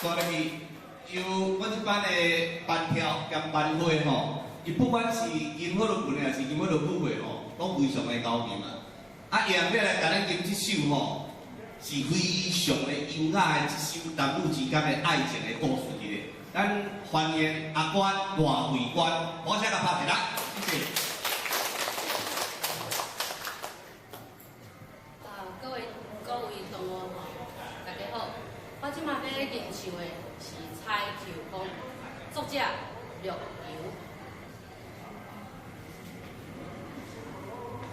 煞落去由阮這班的班跳兼班會吼，伊不管是金火樂群的，還是金火樂舞會吼，攏非常的高興啊！啊，伊後壁來共咱吟這首吼，是非常的優雅的這首男女之間的愛情的故事一個。咱歡迎阿關賴慧娟，我先共拍起來，謝謝。啊，各位各位同學吼，大家好。我這馬欲吟唱的是《釵球風》，作者陸游。風